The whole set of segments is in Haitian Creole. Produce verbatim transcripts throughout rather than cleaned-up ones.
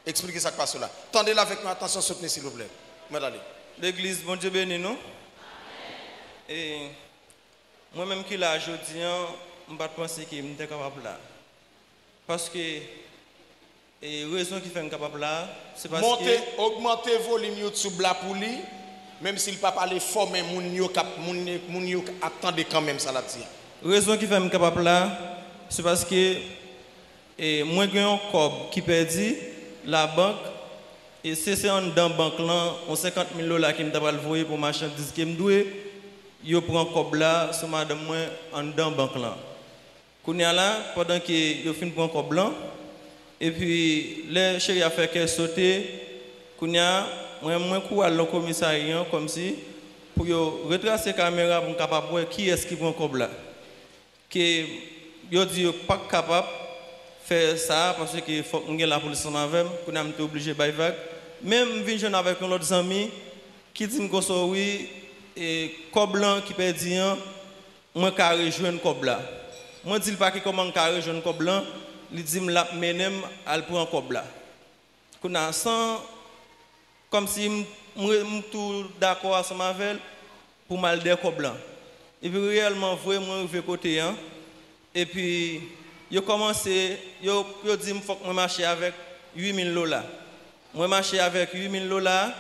Eksplike sa k pase w la. Tande l avèk yon atansyon soutni, silvouplè. Mèt ale. Legliz, Bondye beni nou. E mwen menm ki la jodi a, m pa t panse ke m te kapab la. Paske, e rezon ki fè m kapab la, se paske Monte, ogmante volim YouTube la pou li, menm si l pa pale fò, men moun yo k ap, moun, moun yo ap tande kanmenm sa l ap di a. Rezon ki fè m kapab la, se paske, e, mwen gen yon kòb ki pèdi labank, e se, se anndan bank lan, yon senkant mil dola ke m ta pral voye pou machandiz ke m dwe, yo pran kòb la sou madanm mwen anndan bank lan. Kounye a la, pandan ke yo fin pran kòb lan, epi lè cheri a fè kè sote, kounye a, mwen, mwen kouri al nan komisarya an kòmsi pou yo retrase kamera pou m kapab wè kiyès ki pran kòb la. Ke yo di yo pa t kapab fè sa, paske fòk m gen lapolis ansanm avè m, kounye a m te oblije bay vag. Men m vin jwenn avèk yon lòt zanmi ki di m konsa, wi, e, kòb lan ki pèdi an, mwen ka rejwenn kòb la. Mwen di l pa ki kòman m ka rejwenn kòb lan, li di m l ap mennen m al pran kòb la. Kounye a, san, kòmsi m, m, m tou dakò ansanm avè l pou m al dèyè kòb lan. Epi reyèlman vre, mwen rive kote a, epi yo kòmanse, yo, yo di m fòk mwen mache avèk uit mil dola. Mwen mache avèk uit mil dola,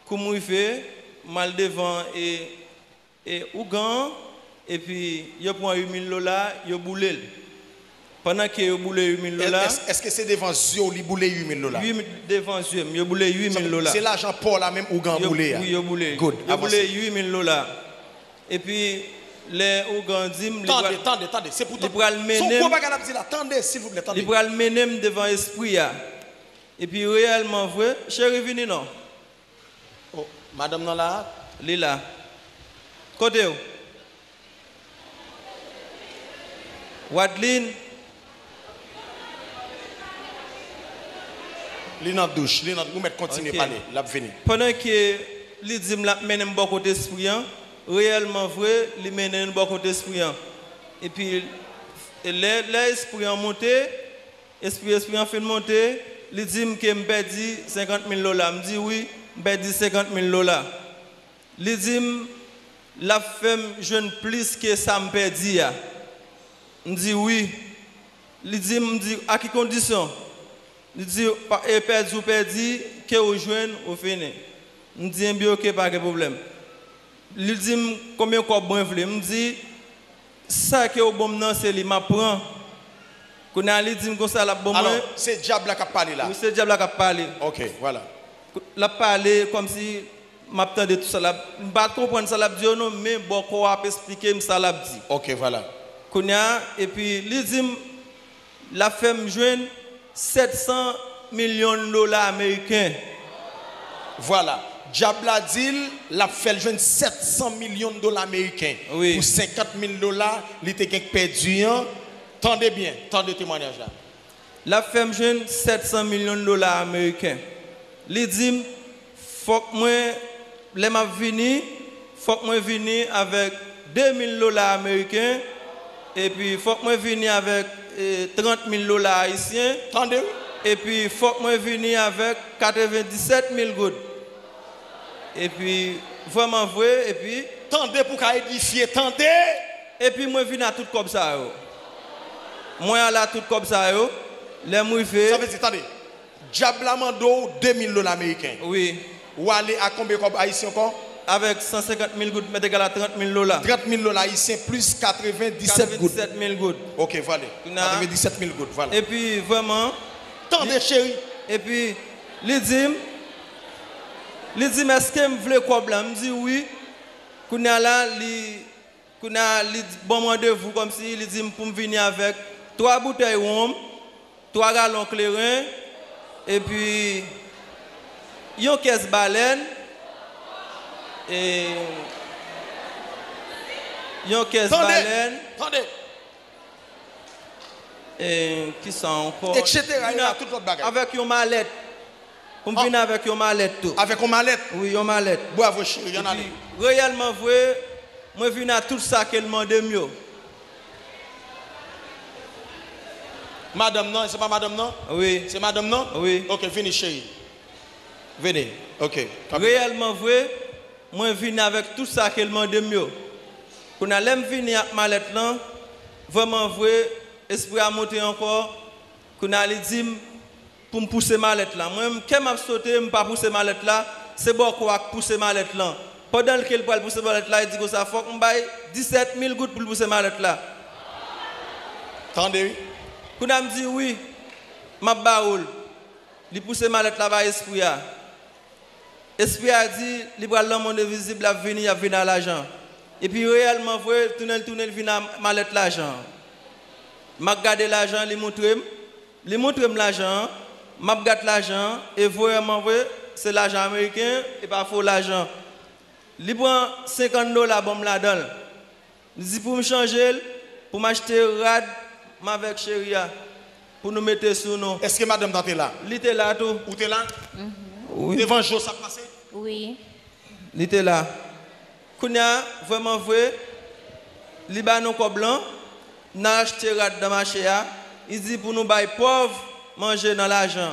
kou m rive, m al devan e e ougan an, epi yo pran uit mil dola, yo boule l. Pandan ke yo boule uit mil dola, Èske se devan zye w li boule uit mil dola? Wi, devan zye m, yo boule uit mil dola. Se lajan pò la menm ougan an boule a? Wi, yo boule. Good, yo boule uit mil dola. Epi, lè ougan an di m, li pral, tande, tande, tande, se pou li pral mennen m, se yon gwo bagay l ap di la, tande, silvouplè, tande. Li pral mennen m devan espri a. Epi, reyèlman vre, cheri, vini non. Oh, madanm nan la? Li la. Kote w? Wadlin? Li nan douch, li nan, ou mèt kontinye pale, l ap vini. Pandan ke li di m l ap mennen m bò kote espri an, reyèlman vre, li mennen n bò kote espri an. Epi, lè, lè espri an monte, Espri, espri an fin monte, li di m ke m pèdi senkant mil dola. M di, wi, m pèdi senkant mil dola. Li di m l ap fè m jwenn plis ke sa m pèdi a. M di, wi. Li di m, m di, a ki kondisyon? Li di, pa, e pèdi ou pèdi, ke ou jwenn, ou fini. M di, enben, oke, pa gen pwoblèm. Li di m konbyen kòb mwen vle. M di, sa ke w ban m nan, se li m ap pran. Kounye a, li di m konsa, l ap ban mwen. Alò, se dyab la k ap pale la? Wi, se dyab la k ap pale. Ok, vwala. L ap pale kòmsi m ap tande tout sa l ap, m pa t konprann sa l ap di yo non, men bò kò a ap esplike m sa l ap di. Ok, vwala. Kounye a, epi li di m, l ap fè m jwenn sèt san milyon dola ameriken. Vwala. Dyab la di l, l ap fè l jwenn sèt san milyon dola ameriken. Wi. Pou senkant mil dola li te gentan pèdi an. Tande byen, tande temwayaj la. L ap fè m jwenn sèt san milyon dola ameriken. Li di m, fòk mwen, lè m ap vini, fòk mwen vini avèk de mil dola ameriken, epi fòk mwen vini avèk, e, trant mil dola ayisyen. Tande, wi. Epi fòk mwen vini avèk katrevenndisèt mil goud. Epi, vrèman vre, epi tande pou w ka edifye, tande! Epi mwen vin a tout kòb sa yo. Mwen al a tout kòb sa yo, lè m rive. Sa vle di, tande, dyab la mande w de mil dola ameriken. Wi. Ou ale a konbyen kòb ayisyen ankò? Avèk san senkant mil goud, mèt egal a trant mil dola. Trant mil dola ayisyen plis katrevenndisèt goud. Katrevenndisèt mil goud. Ok, vwala. Kounye a, katrevenndisèt mil goud, vwala. Epi, vrèman, tande, cheri. Epi, li di m, li di m, èske m vle kòb la? M di wi. Kounye a la, li, kounye a, li ban m randevou kòmsi, li di m pou m vini avèk twa boutèy wonm, twa galon kleren, epi yon kès balèn, e, yon kès balèn. Tande, tande. E, kisa ankò? Etsetera, e la, tout lòt bagay. Avèk yon malèt. Pou m vin avèk yon malèt tou. Avèk yon malèt? Wi, yon malèt. Bravo, cheri, ann ale. Epi, reyèlman vre, mwen vin a tout sa ke l mande m yo. Madanm nan, se pa madanm nan? Wi. Se madanm nan? Wi. Ok, vini, cheri. Vini. Ok, kanpe. Reyèlman vre, mwen vini avèk tout sa ke l mande m yo. Kounye a, lè m vini ak malèt lan, vrèman vre, espri a monte ankò. Kounye a, li di m pou m pouse malèt la. Mwen menm, kè m ap sote, m pa pouse malèt la, se bòkò a k pouse malèt lan. Pandan l ke l pral pouse malèt la, li di konsa, fòk m bay disèt mil goud pou l pouse malèt la. Tande, wi. Kounye a, m di, wi, m ap ba ou l. Li pouse malèt la bay espri a. Espri a di, li pral nan mond envizib, l ap vini, y ap vini a lajan. Epi reyèlman vre, tounen l tounen, l vin a malèt lajan an. M ap gade lajan an, li moutre m. Li moutre m lajan an, m ap gad lajan an, e vrèman vre, se lajan ameriken, e pa fo lajan. Li pran senkant dola ban m ladan l. Li di pou m chanje l, pou m achte rad m avèk cheri a, pou nou mete sou nou. Èske madanm nan te la? Li te la tou. Ou te la? Wi. Devan je w sa pase? Wi. Li te la. Kounye a, vrèman vre, li ba nou kòb lan, n al achte rad nan mache a, li di pou nou bay pòv manje nan lajan.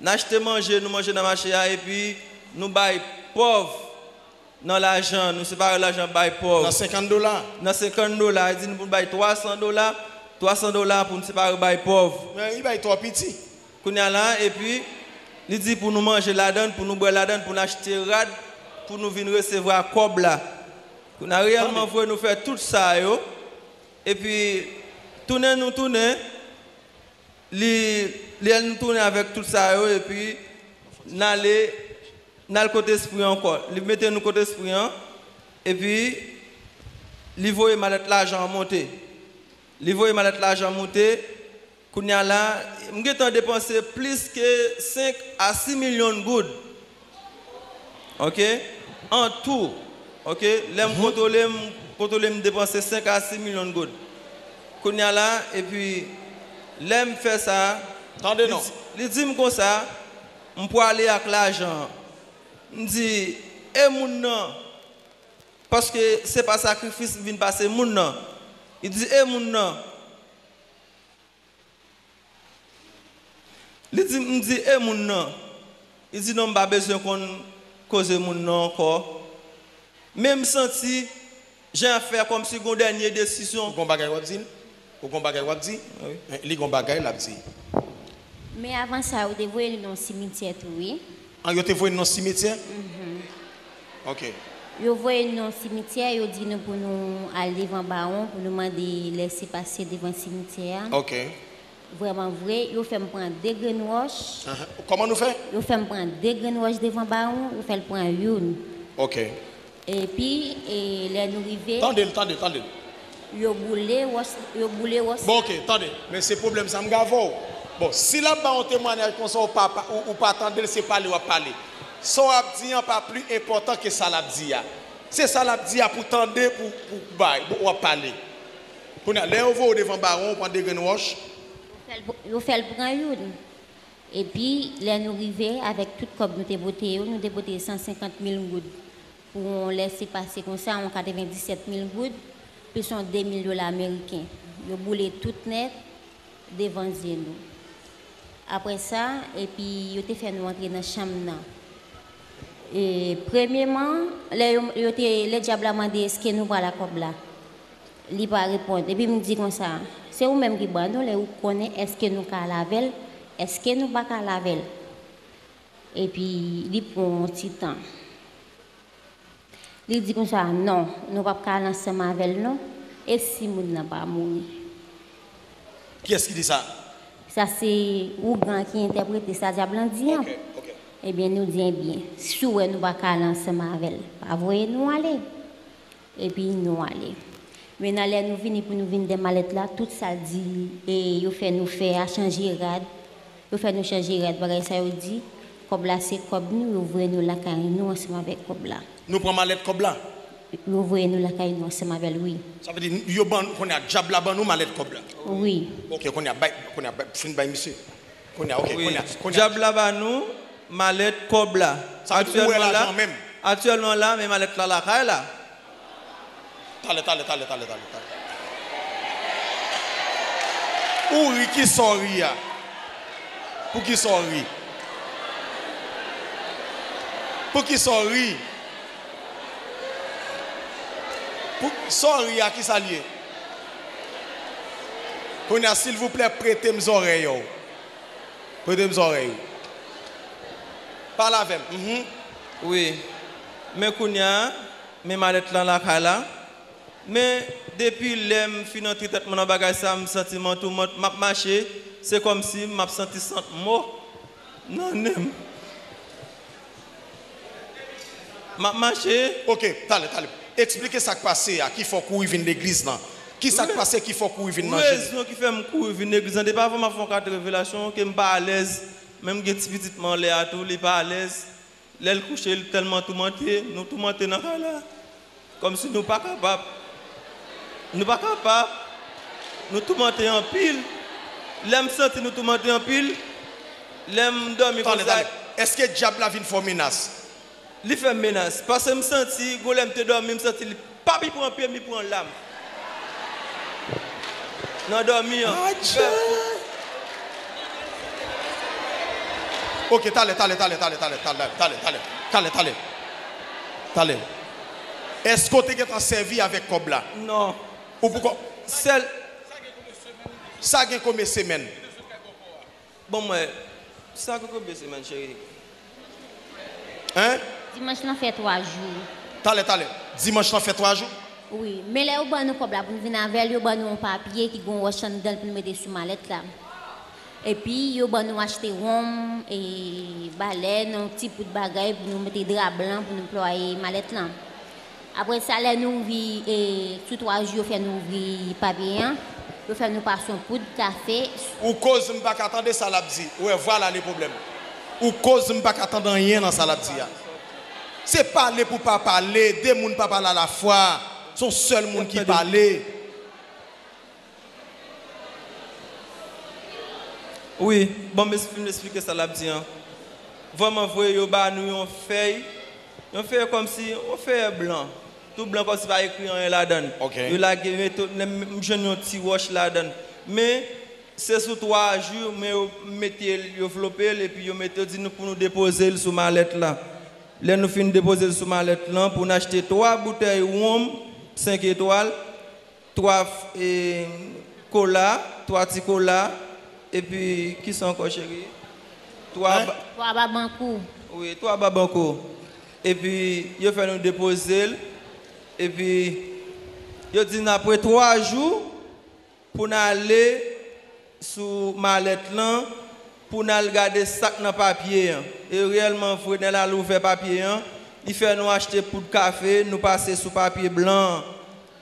N achte manje, nou manje nan mache a, epi nou bay pòv nan lajan, nou separe lajan bay pòv. Nan senkant dola? Nan senkant dola, li di nou pou nou bay twa san dola, twa san dola pou nou separe bay pòv. Men li bay twò piti. Kounye a la, epi li di pou nou manje ladan l, pou nou bwè ladan l, pou nou achte rad, pou nou vin resevwa kòb la. Kounye a, reyèlman vre, nou fè tout sa yo, epi tounen nou tounen, li, li al nou tounen avèk tout sa yo, epi n ale, n al kote espri an ankò. Li mete nou kote espri an, epi li voye malèt lajan an monte. Li voye malèt lajan monte. Kounye a la, m gentan depanse plis ke senk a sis milyon goud. Ok? An tou. Ok? Lè m kontwole, m kontwole, m depanse senk a sis milyon goud. Kounye a la, epi lè m fè sa, tande non, li di m konsa, m pwale ak lajan an. M di, e moun nan, paske se pa sakrifis m vin pase moun nan. Li di, e moun nan. Li di, m di, e moun nan? Li di, non, m pa bezwen konn koze moun nan ankò. Men m santi, jan y ap fè a kòmsi gon dènye desizyon. Ou gon bagay w ap di l? Ou gon bagay w ap di? Wi. Li gon bagay l ap di. Men avan sa, yo te voye nou nan yon simityè tou, wi. An, yo te voye nou nan simityè? Mhm. Ok. Yo voye nou nan simityè, yo di nou pou nou al devan bawon, pou nou mande lèsepase devan simityè a. Ok. Vrèman vre, yo fè m pran de grenn wòch. Ahan. Kòman nou fè? Yo fè m pran de grenn wòch devan bawon, yo fè l pran youn. Ok. Epi, e, lè nou rive, tande l, tande l, tande l. Yo boule wòch, yo boule wòch. Bon, ok, tande. Men se pwoblèm sa m gave w. Bon, si l ap ba w yon temwayaj konsa, ou pa, pa, ou, ou pa tande l, se pale w ap pale. Sa w ap di an pa pli enpòtan ke sa l ap di a. Se sa l ap di a pou tande, pou, pou bay, bon, w ap pale. Kounye a, lè yo voye w devan bawon, ou pran de grenn wòch. Yo fè l, yo fè l pran youn. Epi, lè nou rive, avèk tout kòb nou te pote yo, nou te pote san senkant mil goud. Pou yon lèsepase konsa, yon katrevenndisèt mil goud, plis yon de mil dola ameriken. Yo boule tout nèt devan zye nou. Apre sa, epi yo te fè nou antre nan chanm nan. E, premyeman, lè yo, yo te, lè dyab la mande, èske nou pral ak kòb la? Li pa reponn. Epi m di konsa, se ou menm ki ban nou, lè ou konnen èske nou ka al avè l, èske nou pa ka al avè l. Epi li pran yon ti tan. Li di konsa, non, nou p ap ka al ansanm avè l non, e si moun nan pa mouri? Kiyès ki di sa? Sa se ougan ki entèprete sa dyab lan di an. Ok, ok. Ebyen, nou di, ebyen, si w wè nou pa ka al ansanm avè l, pa voye nou ale. Epi nou ale. Men nan lè nou vini pou nou vin dè malèt la, tout sa di, e yo fè nou fè a, chanje rad, yo fè nou chanje rad, bagay sa yo di, kòb la se kòb nou, yo voye nou lakay nou ansanm avèk kòb la. Nou pran malèt kòb la? Yo voye nou lakay nou ansanm avè l, wi. Sa vle di, yo ban, kounye a, dyab la ban nou malèt kòb la? Wi. Ok, kounye a, bay, kounye a, bay, fin bay misye. Kounye a, ok, wi, kounye a, kounye a. Dyab la ba nou malèt kòb la. Sa vle di, ou wè lajan menm? Aktyèlman la, men malèt la lakay la. Talè, talè, talè, talè, talè, talè. Ou ri, kisa w ri a? Poukisa w ri? Poukisa w ri? Pou, sa w ri a, kisa l ye? Kounye a, silvouplè, prete m zòrèy ou. Prete m zòrèy ou. Pale avè m. Mhm. Wi. Men kounye a, men malèt lan lakay la. Men depi lè m fin antre tèt mwen nan bagay sa, m santi m an toumant, m ap mache, se kòmsi m ap santi sant mò nan nen m. M ap mache. Ok, talè, talè. Eksplike sa k pase a, ki fè w kouri vin legliz lan. Ki sa k pase ki fè w kouri vin nan jeni? Rezon ki fè m kouri vin legliz lan, depi avan m ap fè yon kat revelasyon, ke m pa alèz, menm gen ti pitit mwen anlè a tou, li pa alèz. Lè l kouche, li tèlman toumante, nou toumante nan kay la. Kòmsi nou pa kapab. Nou pa kapab. Nou toumante anpil. Lè m santi nou toumante anpil, lè m dòmi konsa. Talè, talè. Èske dyab la vin fè w menas? Li fè m menas. Paske m santi, gon lè m te dòmi, m santi li pa pi pran pye m, li pran lam. Nan dòmi an. Adje! Ok, talè, talè, talè. Èske w te gentan sèvi avèk kòb la? Non. Ou poko. Sèl. Sa gen konbyen semèn? Bon, mwen, sa gen konbyen semèn, cheri? Hein? Dimanch lan fè twa jou. Talè, talè. Dimanch lan fè twa jou? Wi, men lè yo ban nou kòb la pou n vin avè l, yo ban nou yon papye ki gen yon wòch anndan l pou n mete sou malèt la. Epi, yo ban nou achte wonm, e, balèn, yon ti poud bagay pou nou mete dra blan pou nou plwaye malèt lan. Apre sa, lè nou ouvri, e, sou twa jou, yo fè nou ouvri papye an, yo fè nou pase yon poud kafe. Ou koz m pa ka tande sa l ap di. Ou wè, vwala le pwoblèm. Ou koz m pa ka tande anyen nan sa l ap di a. Se pale pou pa pale, de moun pa pale alafwa. Se yon sèl moun ki pale. Wi, bon, m fin eksplike sa l ap di an. Vrèman vre, yo ba nou yon fèy, yon fèy kòmsi, yon fèy blan. Tou blan kòmsi pa ekri anyen ladan l. Ok. Yo lage, mete, m, m jwenn yon ti wòch ladan l. Men, se sou twa jou, men yo mete l, yo vlope l, epi yo mete, yo di nou pou nou depoze l sou malèt la. Lè nou fin depoze l sou malèt lan, pou n achte twa boutèy wonm senk etwal, twa, e, kola, twa ti kola, epi kisa ankò, cheri? Twa ba- Twa babankou. Wi, twa babankou. Epi, yo fè nou depoze l. Epi, yo di n apre twa jou, pou n ale sou malèt lan, pou n al gade sa k nan papye an. E reyèlman vre, lè n al ouvè papye an, li fè nou achte poud kafe, nou pase sou papye blan an.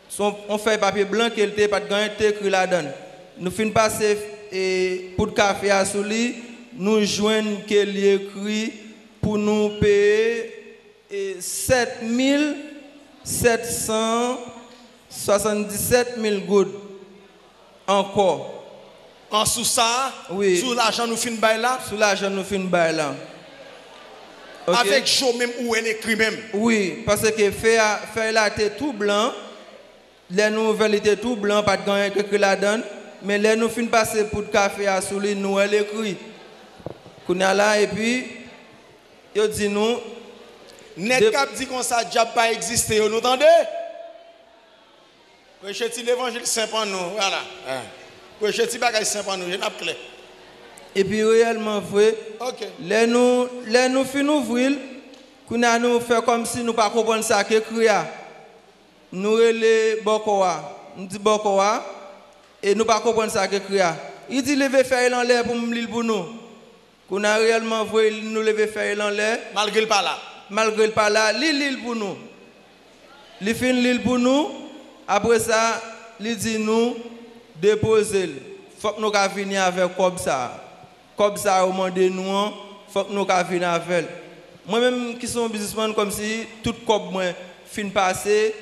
Se yon, yon fèy papye blan ke l te, pa t gen anyen ki te ekri ladan l. Nou fin pase, e, poud kafe a sou li, nou jwenn ke li ekri pou nou peye, e, sèt mil sèt san swasanndisèt mil goud ankò. An sou sa a? Wi. Sou lajan nou fin bay la? Sou lajan nou fin bay la. Ok. Avèk je w menm ou wè l ekri menm? Wi, paske fèy a, fèy la te tou blan. Lè nou ouvè l, li te tou blan, pa t gen anyen ki ekri ladan l. Men lè nou fin pase poud kafe a sou li, nou wè l ekri. Kounye a la, epi, yo di nou, nèg k ap di konsa dyab pa egziste yo, nou tande? Preche ti levanjil senp an nou, vwala. Preche ti bagay senp an nou, je n ap klè. Epi reyèlman vre, ok, lè nou, lè nou fin ouvri l, kounye a nou fè kòmsi nou pa konprann sa k ekri a. Nou rele bòkò a. M di bòkò a, e nou pa konprann sa k ekri a. Li di, leve fèy lan anlè pou m li l pou nou. Kounye a reyèlman vre, nou leve fèy lan anlè. Malgre l pa la. Malgre l pa la, li li l pou nou. Li fin li l pou nou, apre sa, li di nou, depoze l. Fòk nou ka vini avèk kòb sa a. Kòb sa yo mande nou an, fòk nou ka vin avè l. Mwen menm ki se yon biznismann, kòmsi tout kòb mwen fin pase,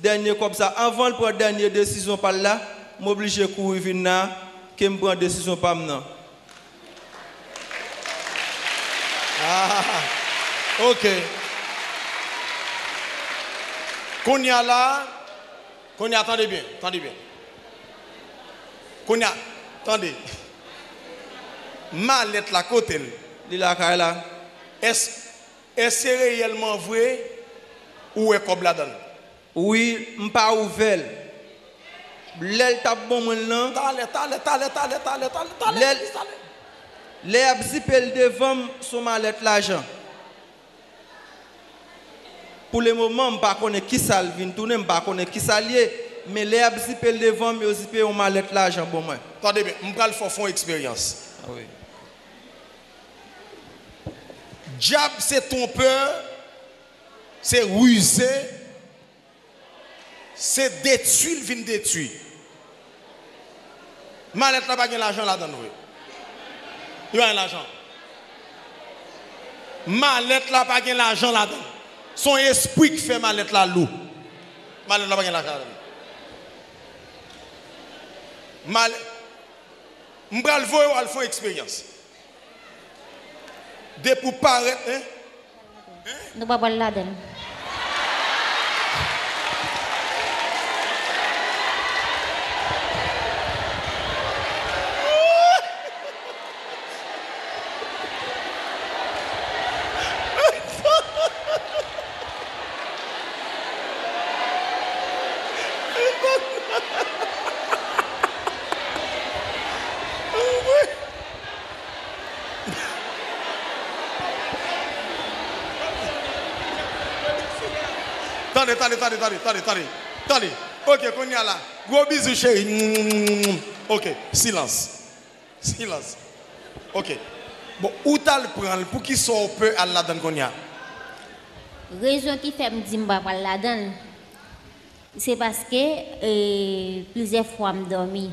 dènye kòb sa, anvan l pran dènye desizyon pa l la, m oblije kouri vin la, ke m pran desizyon pa m nan. Ah, ok. Kounye a la, kounye a, tande byen, tande byen. Kounye a, Tande. Malèt la, kote l? Li lakay la. Èske, èske reyèlman vre ou wè kòb ladan l? Wi, m pa ouvè l. Lè l t ap ban mwen l lan, talè, talè, talè, talè, talè, talè, talè, lè l, talè. Lè y ap zipe l devan m, s on malèt lajan. Pou lemoman, m pa konnen kisa l vin tounen, m pa konnen kisa l ye, men lè y ap zipe l devan m, yo zipe yon malèt lajan ban mwen. Tande byen, m pral fè w fè yon eksperyans. Ah wi. Dyab se twonpè, se rize, se detwi l vin detwi. Malèt la pa gen lajan ladan l vre. Li pa gen lajan. Malèt la pa gen lajan ladan l. Se yon espri k fè malèt la lou. Malèt la pa gen lajan ladan l. Malè-, m pral voye w al fè yon eksperyans. Depi w parèt, en? Nou pa pral ladan l. Tande, tande, tande, tande, tande, tande, tande. Ok, kounye a la. Gwo bizou, cheri. Ok, silans. Silans. Ok. Bon, ou t al pran l, poukisa w pè al ladan l kounye a? Rezon ki fè m di m pa pral ladan l, se paske, e, plizyè fwa m dòmi.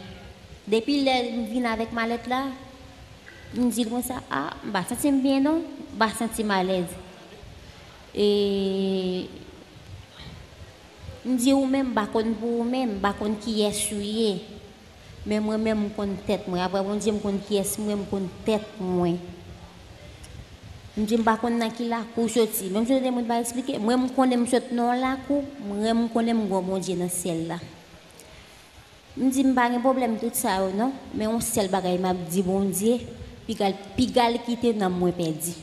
Depi lè m vin avèk malèt la, m di l konsa, a, m pa santi m byen non, m pa santi m alèz. E, m di ou menm, m pa konn pou ou menm, m pa konn kiyès ou ye. Men mwen menm, m konn tèt mwen. Apre Bondye, m konn kiyès mwen, m konn tèt mwen. M di m pa konn nan ki lakou w soti. Menm si w tande moun pa eksplike, mwen m konnen m sot nan yon lakou, mwen m konnen m gen yon Bondye nan syèl la. M di m pa gen pwoblèm tout sa yo non, men yon sèl bagay m ap di Bondye, piga l, piga l kite nanm mwen pèdi.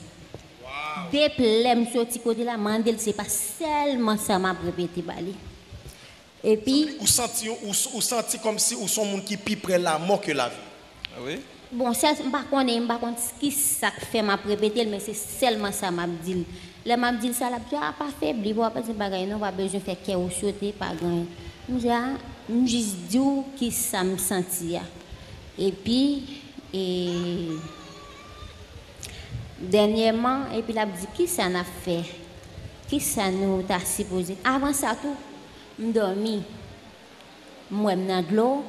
Depi lè m soti kote la, mande l, se pa sèlman sa m ap repete ba li. Epi ou santi, ou, ou santi kòmsi ou se yon moun ki pi prè lamò ke lavi. Ah wi? Bon, sèl, m pa konnen, m pa konn ki sa k fè m ap repete l, men se sèlman sa m ap di l. Lè m ap di l sa, l ap di, a, pa febli, pa w ap di bagay non, pa bezwen fè kè w sote, pa gen anyen. M di, a, m jis di w ki sa m santi a. Epi, e, dènyèman, epi l ap di, ki sa n ap fè? Ki sa nou ta sipoze? Avan sa tou, m dòmi. M wè m nan dlo,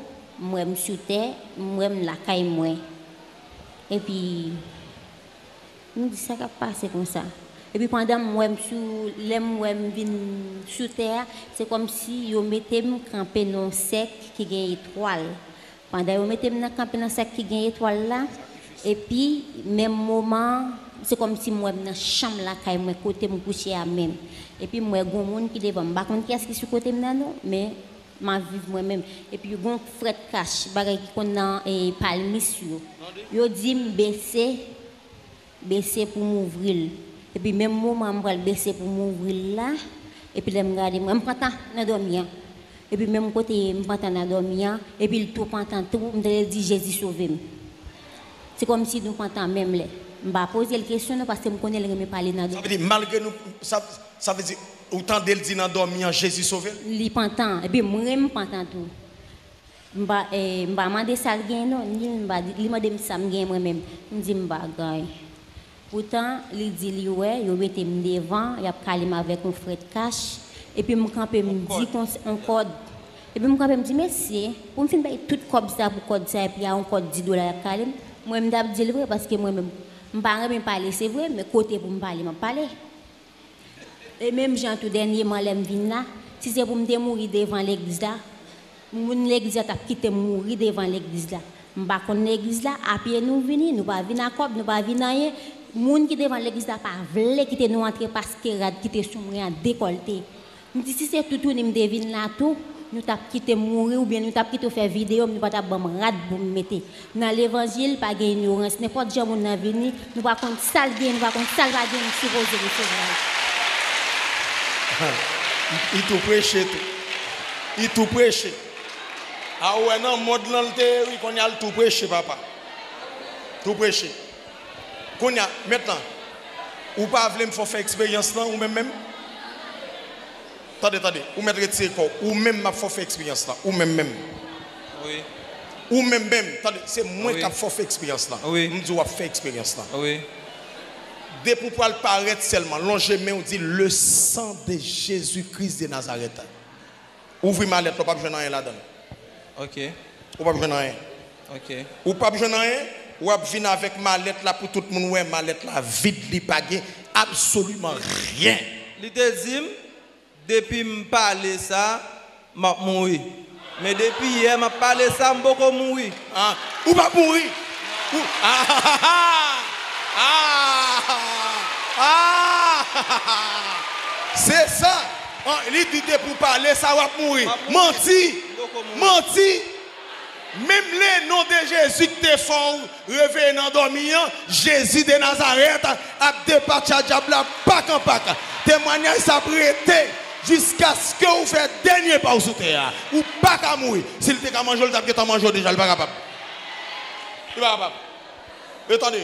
m wè m sou tè, m wè m lakay mwen. Epi, m di, sa k ap pase konsa? Epi pandan m wè m sou, lè m wè m vin sou tè a, se kòmsi yo mete m kanpe nan yon sèk ki gen etwal. Pandan yo mete m nan kanpe nan sèk ki gen etwal la, epi menm moman an, se kòmsi m wè m nan chanm lakay mwen, kote m kouche a menm. Epi m wè gon moun ki devan m. M pa konn kiyès ki sou kote m nan non, men m ap viv mwen menm. Epi gon frèt kach, bagay ki konn nan, e, palmis yo. Yo di m bese, bese pou m ouvri l. Epi menm moman m pral bese pou m ouvri l la, epi lè m gade, m wè m pantan nan dòmi an. Epi menm kote m pantan nan dòmi an, epi l tou pantan tou, m tande l di, Jezi sove m. Se kòmsi nou pantan menm lè. M pa poze l kesyon non, paske m konnen l renmen pale nan dòmi. Sa vle di, malgre nou, sa, sa vle di, ou tande l di nan dòmi an, Jezi sove l? Li pantan, epi mwen, m pantan tou. M pa, eh, m pa mande sa l gen non, ni m pa di, li mande m sa m gen mwen menm. M di m pa gen anyen. Poutan, li di li wè, yo mete m devan, y ap kale m avèk yon frèt kach, epi m kanpe, m di konsa, yon kòd. Epi m kanpe, m di, mesye, pou m fin bay tout kòb sa pou kòd sa, epi a yon kòd dis dola y ap kale m, mwen, m t ap di l vre, paske mwen menm, m pa renmen pale, se vre, men kote pou m pale, m ap pale. E menm jan tou, dènyèman, lè m vin la, si se pou m te mouri devan legliz la, moun legliz la t ap kite m mouri devan legliz la. M pa konn legliz la, a pye nou vini, nou pa vin a kòb, nou pa vin anyen. Moun ki devan legliz la pa vle kite nou antre paske rad ki te sou mwen an dekòlte. M di, si se toutouni m te vin la tou, Nou t ap kite m mouri oubyen nou t ap kite w fè videyo m, nou pa t ap ban m rad pou m mete. Nan levanjil, pa gen inyorans. Nenpòt jan moun nan vini, nou pa konn sa l gen, nou pa konn sa l pa gen, nou sipoze resevwa l. Li tou preche tou. Li tou preche. A ou wè nan mond lan l te ye wi, kounye a l tou preche, papa. Tou preche. Kounye a, mentnan, ou pa vle m fè w fè eksperyans lan, ou menm menm? Tande, tande, ou mèt retire kò w. Ou menm m ap fè w fè eksperyans lan. Ou menm menm. Wi. Ou menm menm. Tande, se mwen k ap fè w fè eksperyans lan. Wi. M di w w ap fè eksperyans lan. Wi. Depi w pral parèt sèlman, lonje men w di, Le sang de Jésus-Christ de Nazareth. Ouvri malèt la, w p ap jwenn anyen ladan l. Ok. Ou p ap jwenn anyen. Ok. Ou p ap jwenn anyen, w ap vin avèk malèt la pou tout moun wè, malèt la vid, li pa gen absoliman ryen. Li te di m, depi m pale sa, m ap mouri. Men depi yè m ap pale sa, m poko mouri. Ah, ou p ap mouri. Ou, ah, ah, ah, ah, se sa. Ah, li di depi w pale sa, w ap mouri. Manti. Manti. Menm le non de Jezi ki te fè w reveye nan dòmi an, Jezi de Nazarèt ap depatcha dyab la pak an pak. Temwanyaj sa ap rete jiskaske w fè dènye pa w sou tè a. Ou pa ka mouri. Si l te ka manje w, l t ap gentan manje w deja. Li pa kapab. Li pa kapab. E tande.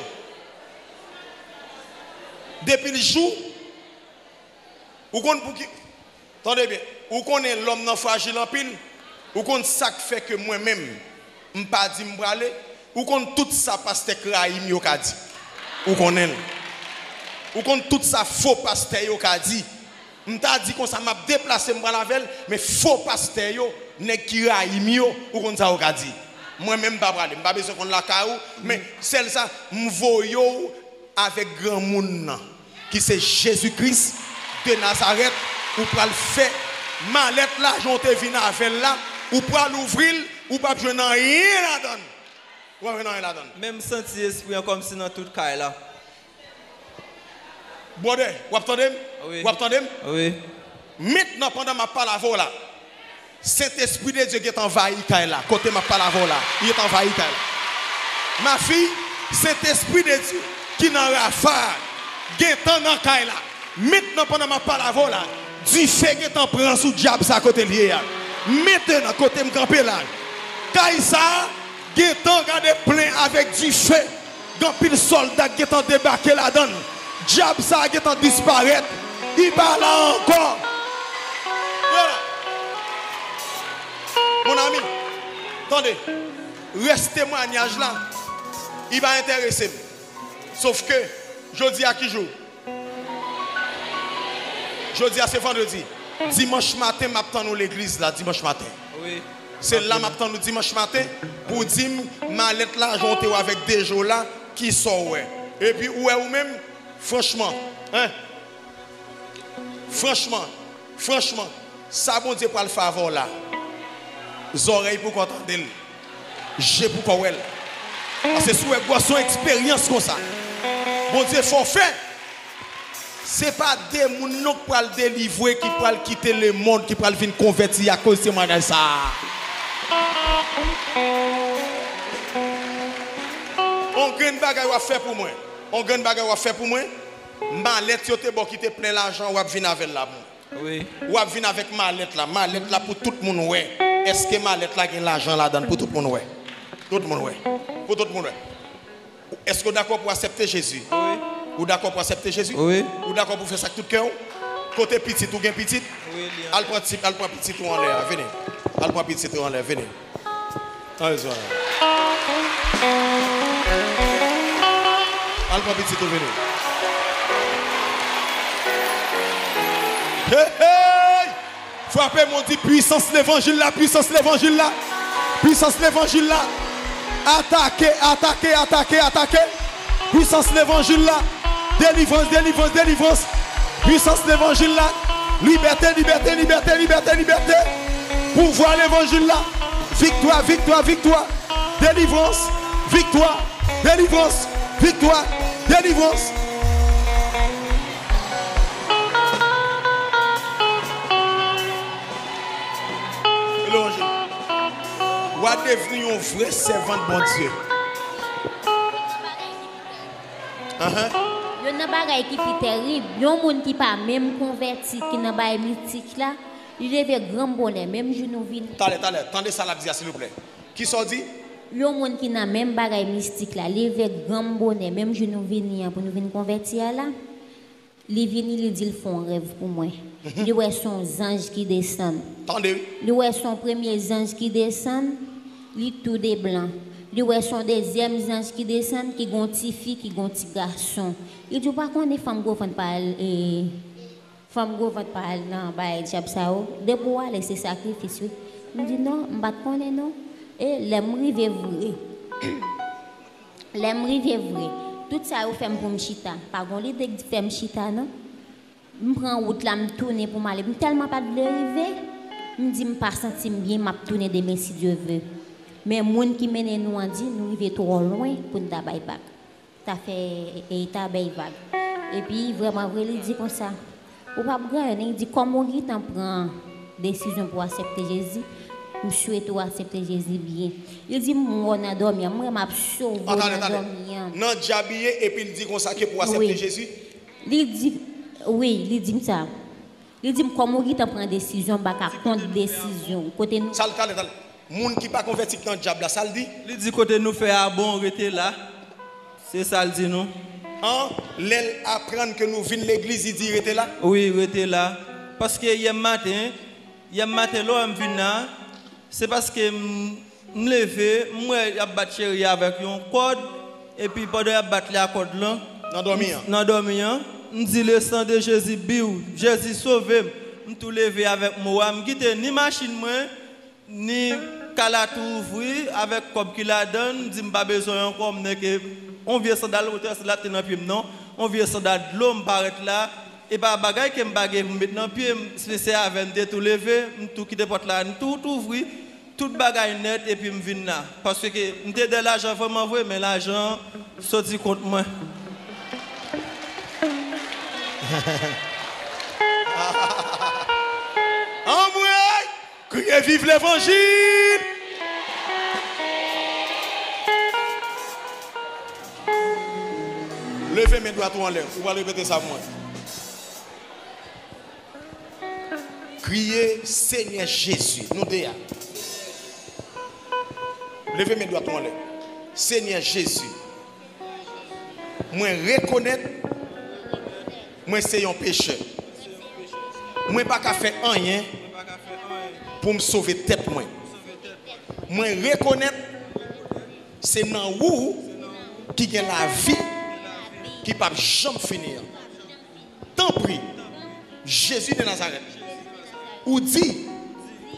Depi l jou, ou konn pouki. Tande byen, ou konnen lòm nan frajil anpil? Ou konn sa k fè ke mwen menm, m pa di m prale? Ou konn tout sa pastè k rayi m yo ka di? Ou konnen l. Ou konn tout sa fo pastè yo ka di? M ta di konsa, m ap deplase m pral avè l, men fo pastè yo, nèg ki rayi m yo, ou konn sa yo ka di? Mwen menm m pa prale, m pa bezwen konn lakay ou, men sèl sa, m voye w avèk granmoun nan, ki se Jezi Kris de Nazarèt, ou pral fè malèt la, jan w te vin avè l la, ou pral ouvri l, ou p ap jwenn anyen ladan l. Ou p ap jwenn anyen ladan l. Men m santi espri an kòmsi nan tout kay la. Brother, w ap tande m? Wi. W ap tande m? Wi. Mentnan, pandan m ap pale avè w la, Sentespri de Dye gentan anvayi kay la. Kote m ap pale avè w la, li gentan anvayi kay la. Ma fille, Sentespri de Dye ki nan Rafa gentan nan kay la. Mentnan, pandan m ap pale avè w la, dife gentan pran sou dyab sa kote l ye a. Mentnan, kote m kanpe la, kay sa a gentan gade plen avèk dife. Gen anpil sòlda k gentan debake ladan l. Dyab sa a gentan disparèt. Li pa la ankò. Yo. Mon ami, tande. Rès temwanyaj la, li pa enterese m. Sòf ke, jodi a ki jou? Jodi a se vandredi. Dimanch maten, m ap tann ou legliz la, dimanch maten. Wi. Se la m ap tann ou dimanch maten pou w di m malèt la, jan w te wè avèk de je w la, kisa w wè? Epi ou wè ou menm, franchman, en? Franchman, franchman, sa Bondye pral fè avè w la, zòrèy poko tande l, je poko wè l. Paske si w wè gwòs yon eksperyans konsa, Bondye fè w fè. Se pa de moun non k pral delivre, ki pral kite lemonn, ki pral vin konvèti akoz temwanyaj sa a. On grenn bagay w ap fè pou mwen. On grenn bagay w ap fè pou mwen. Malèt yo te ba w ki te plen lajan, w ap vin avè l la pou mwen. Wi. W ap vin avèk malèt la. Malèt la pou tout moun wè. Èske malèt la gen lajan ladan l pou tout moun wè? Tout moun wè. Pou tout moun wè. Èske w dakò pou w aksepte Jezi? Wi. Ou dakò pou w aksepte Jezi? Wi. Ou dakò pou w fè sa ak tout kè w? Kote pitit ou? Gen pitit? Wi, li anlè. Al pran ti, al pran pitit ou anlè a, vini. Al pran pitit ou anlè, vini. Al zwa. Al pran pitit ou, vini. Hey, hey! Frape men w, di, pwisans levanjil la, pwisans levanjil la, pwisans levanjil la. Atake, atake, atake, atake. Pwisans levanjil la. Delivrans, delivrans, delivrans. Pwisans levanjil la. Libète, libète, libète, libète, libète. Pouvwa levanjil la. Viktwa, viktwa, viktwa. Delivrans, viktwa, delivrans, viktwa, delivrans. Devni yon vrè sèvant Bondye. Ahan. Youn nan bagay ki pi tèrib, yon moun ki pa menm konvèti, ki nan bagay mistik la, li leve granm bonè, menm jou nou vini. Talè, talè, tande sa l ap di a, silvouplè. Kisa w di? Yon moun ki nan menm bagay mistik la, leve granm bonè, menm jou nou vini an, pou nou vin konvèti a la. Li vini, li di l fè yon rèv pou mwen. Mhm. Li wè se yon zanj ki desann. Tande. Li wè se yon premye zanj ki desann, li tou de blan. Li wè se yon dezyèm zanj ki desann, ki gon ti fi, ki gon ti gason. Li di, "Ou pa konnen fanm gwo vant pa al, e, fanm gwo vant pa al nan bagay dyab sa yo. Depi w ale, se sakrifis, wi." M di, "Non, m pa t konnen, non." E lè m rive vre, Lè m rive vre, tout sa yo fè m pou m chita. Pa gon lide ki fè m chita, non. M pran wout la, m tounen pou m ale. M tèlman pa t vle rive, m di m pa santi m byen, m ap tounen demen si Dye ve. Men moun ki mennen nou an di, nou rive twò lwen pou n ta bay vag. Ta fè, e ta bay vag. Epi, vrèman vre, li di konsa, Ou p ap gen anyen, li di, "Kòm ou gentan pran desizyon pou w aksepte Jezi, m swete w aksepte Jezi byen." Li di, "M wè w nan dòmi an, m wè m ap sove w nan dòmi an." Nan djab li ye, epi l di konsa ke pou w aksepte Jezi? Li di, wi, li di m sa. Li di m, "Kòm ou gentan pran desizyon, m pa ka kont desizyon w." Kote nou Sa l, talè, talè. Moun ki pa konvèti k nan djab la, sa l di? Li di, "Kote nou fè a bon, rete la." Se sa l di nou. An, lè l aprann ke nou vin legliz, li di rete la? Wi, rete la. Paske yè maten, yè maten lè w wè m vin la, se paske m, m leve, m wè y ap bat cheri a avèk yon kòd, epi pandan y ap bat li a kòd lan, nan dòmi an, nan dòmi an, m di, "Le sang de Jésus, biw, Jezi sove m." M tou leve avèk mo a, m kite ni machin mwen, ni kal la tou ouvri avèk kòb ki ladan l, m di m pa bezwen ankò, m nèke yon vye sandal, wotè sandal te nan pye m non, yon vye sandal dlo, m parèt la, e pa bagay ke m pa gen pou m met nan pye m, se avè m te tou leve, m tou kite pòt la, m tout ouvri, tout bagay nèt, epi m vin la. Paske m te dèyè lajan vrèman vre, men lajan an soti kont mwen. Anmwey! Kriye viv levanjil! Leve men dwat ou anlè. Ou pral repete sa pou mwen. Kriye, Senyè Jezi. Nou de a. Leve men dwat ou anlè. Senyè Jezi. Mwen rekonèt mwen se yon pechè. Mwen pa ka fè anyen pou m sove tèt mwen. Mwen rekonèt se nan ou ki gen lavi ki p ap janm fini an. Tanpri, Jezi de Nazarèt, ou di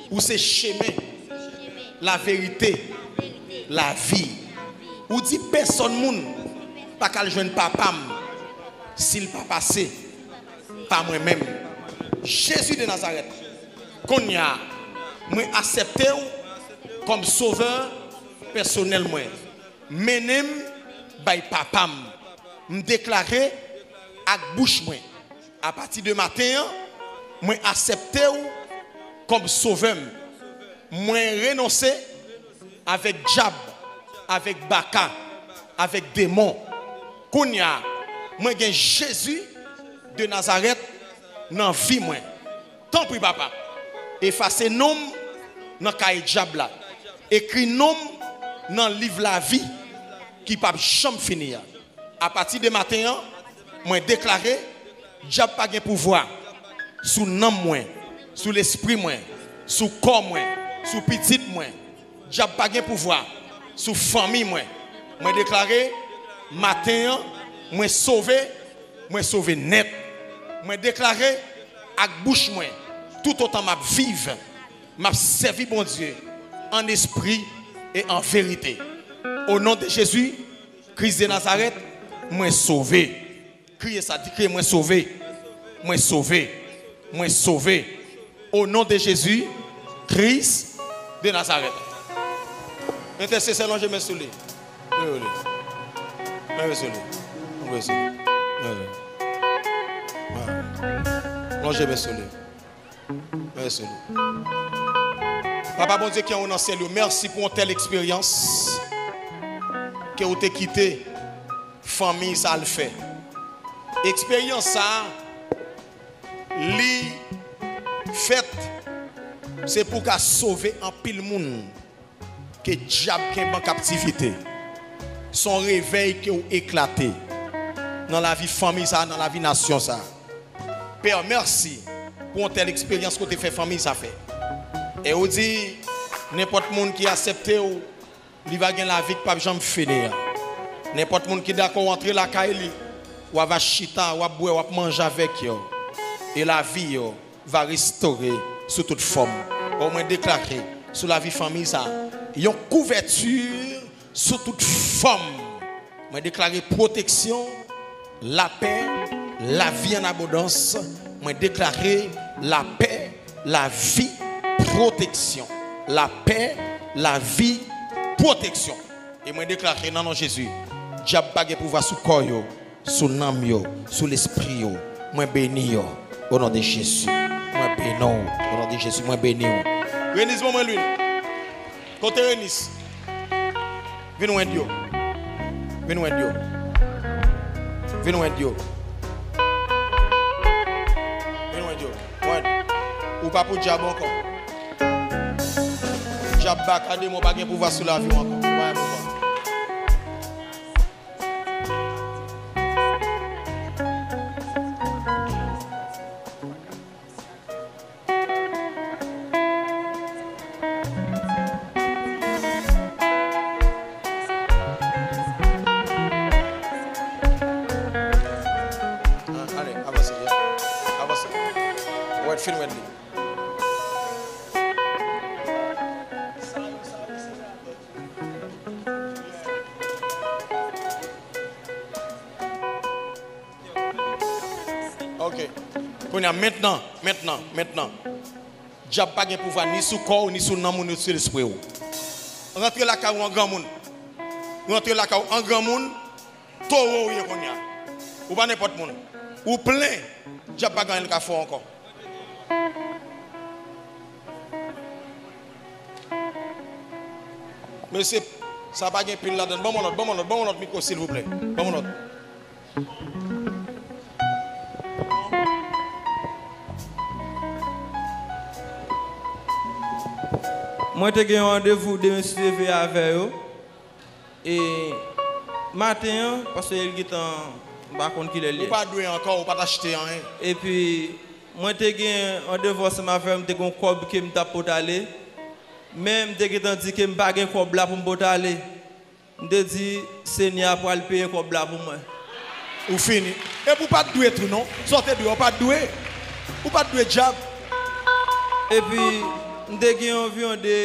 ou se chemen, laverite, lavi. Ou di pèsonn moun pa ka al jwenn Papa m si l pa pase pa mwen menm. Jezi de Nazarèt, kounye a, mwen aksepte w kòm Sovè pèsonèl mwen. Mennen m bay Papa m. M deklare ak bouch mwen, apati de maten an, mwen aksepte w kòm Sovè m. Mwen renonse avèk dyab, avèk baka, avèk demon. Kounye a, mwen gen Jezi de Nazarèt nan vi mwen. Tanpri, Papa, efase non m nan kaye dyab la. Ekri non m nan liv lavi ki p ap janm fini an. Apati de maten an, mwen deklare, dyab pa gen pouvwa sou nanm mwen, sou lespri mwen, sou kò mwen, sou pitit mwen. Dyab pa gen pouvwa sou fanmi mwen. Mwen deklare, maten an, mwen sove, mwen sove nèt. Mwen deklare ak bouch mwen, toutotan m ap viv, m ap sèvi Bondye an espri e an verite. O non de Jezi, Kris de Nazarèt, mwen sove. Kriye sa, di, kriye, mwen sove. Mwen sove. Mwen sove. O non de Jezi, Kris de Nazarèt. Entèsesè, lonje men sou li. Lonje men sou li. Lonje men sou li. Lonje men sou li. Lonje men sou li. Papa Bondye ki anwo nan syèl yo, mèsi pou yon tèl eksperyans ke ou te kite fanmi sa al fè. Eksperyans sa a, li fèt, se pou ka sove anpil moun ke dyab kenbe an kaptivite. Se yon revèy ke w eklate nan lavi fanmi sa a, nan lavi nasyon sa a. Pè, mèsi pou yon tèl eksperyans ke w te fè fanmi sa a fè. E ou di, nenpòt moun ki aksepte w, li va gen lavi k p ap janm fini an. Nenpòt moun ki dakò w antre lakay li, w ava chita, w ap bwè, w ap manje avèk yo. E lavi yo va restore sou tout fòm. O, mwen deklare sou lavi fanmi sa a, yon kouvèti sou tout fòm. Mwen deklare pwoteksyon, lapè, lavi an abondans. Mwen deklare lapè, lavi, pwoteksyon. Lapè, lavi, pwoteksyon. E mwen deklare nan non Jezi, dyab pa gen pouvwa sou kò yo, sou nanm yo, sou lespri yo. Mwen beni yo, o non de Jezi. Mwen beni w, o non de Jezi. Mwen beni w. Renis, ban mwen lwil. Kote Renis? Vin wend yo. Vin wend yo. Vin wend yo. Vin wend yo. Wend. Ou pa pou dyab ankò. Dyab baka demon pa gen pouvwa sou lavi w ankò. Pa gen pouvwa. Ah, ale, avanse, ya. Avanse. Wè, fin wè li. Ok. Kounye a, mentnan, mentnan, mentnan. Dyab pa gen pouvwa ni sou kò w, ni sou nanm ou, ni sou lespri w. Rantre lakay ou an granmoun. Rantre lakay ou an granmoun. Towo ou ye kounye a. Ou pa nenpòt moun. Ou plen. Dyab pa gen anyen l ka fè w ankò. Mesye, sa pa gen pil ladan l. Ban m yon lòt, ban m yon lòt, ban m yon lòt mikwo, silvouplè. Ban m yon lòt. Mwen te gen yon randevou demen si Dye vle avè yo. E maten an, paske l gentan, m pa konn kilè l ye. Ou pa dwe ankò, ou pa t achte anyen. Epi, mwen te gen randevou ansanm avè l, m te gen yon kòb ke m t ap pote ale. Men m te gentan di ke m pa gen kòb la pou m pote ale. M te di, Senyè a pral peye kòb la pou mwen. Ou fini. Epi ou pa t dwe tou non. Sa w te dwe, ou pa t dwe. Ou pa t dwe dyab. Epi, m te gen anviwon de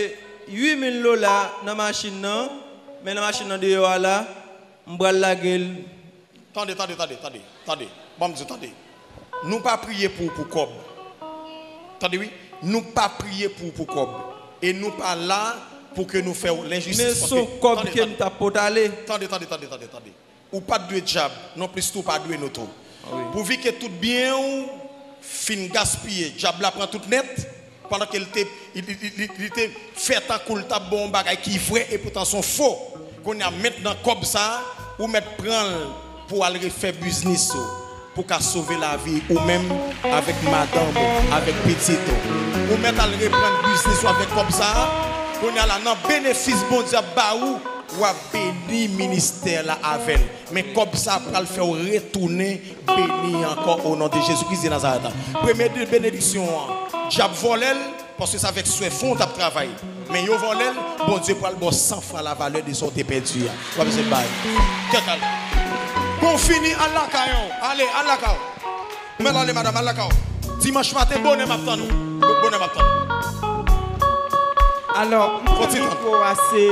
uit mil dola nan machin nan, men nan machin nan deyò a la, m pral lage l. Tande, tande, tande, tande, tande. Ban m di w, tande. Nou pa priye pou ou pou kòb. Tande wi, nou pa priye pou ou pou kòb. E nou pa la pou ke nou fè w lenjistis. Men se yon kòb ke m t ap pote ale. Tande, tande, tande, tande, tande. Ou pa t dwe dyab, nonplis tou ou pa dwe nou tou. Wi. Pouvi ke tout byen ou fin gaspiye, dyab la pran tout nèt, pandan ke li te, li, li, li, li te fè tankou l t ap ba w yon bagay ki vrè, epoutan se yon fo. Kounye a, mentnan kòb sa a, ou mèt pran l pou w al refè biznis ou, pou w ka sove lavi ou menm, avèk madanm ou, avèk pitit ou. Ou mèt al reprann biznis ou avèk kòb sa a. Kounye a la, nan benefis Bondye ap ba ou, w ap beni ministè la avè l. Men kòb sa a pral fè w retounen beni ankò o non de Jezi Kris de Nazarèt la. Premye de benediksyon an, dyab vòlè l, paske se avèk swè fon w t ap travay. Men yo vòlè l, Bondye pral ba w san fwa lavalè de sa w te pèdi a. W ap jwenn bay. Kèk al. Bon, fini, al lakay ou. Ale, al lakay ou. Mèt ale, madanm, al lakay ou. Dimanch maten, bonè m ap tann ou. Bonè m ap tann ou. Alò, m pran mikwo a, se